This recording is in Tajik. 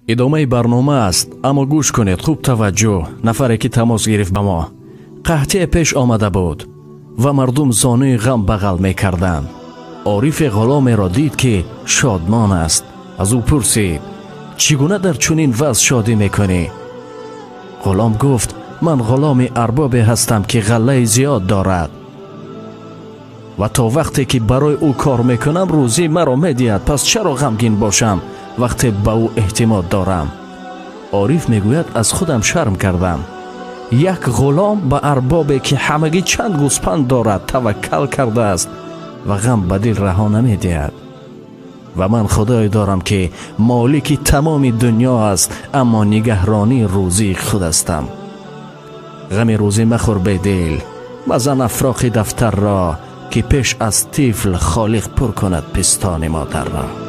Идомаи барнома аст, аммо гӯш кунед хуб, таваҷҷӯҳ. Нафаре ки тамос гирифт ба мо, қаҳтие пеш омада буд ва мардум зонуи ғам бағал мекарданд. Орифе ғуломеро дид, ки шодмон аст. Аз ӯ пурсид: «Чӣ гуна дар чунин вазъ шодӣ мекунӣ?» Ғулом гуфт: «Ман ғуломи арбобе ҳастам, ки ғаллаи зиёд дорад ва то вақте ки барои ӯ кор мекунам, рӯзӣ маро медиҳад. Пас чаро ғамгин бошам, вақте ба ӯ эътимод дорам?» Ориф мегӯяд: «Аз худам шарм кардам. Як ғулом ба арбобе, ки ҳамагӣ чанд гӯспанд дорад, таваккал кардааст ва ғам ба дил раҳо намедиҳад ва ман худое дорам, ки молики тамоми дунё аст, аммо нигаҳрони рӯзии худ ҳастам. Ғами рӯзӣ махӯр, бедил, мазан афроқи дафтарро, ки пеш аз тифл Холиқ пур кунад пистони модарро».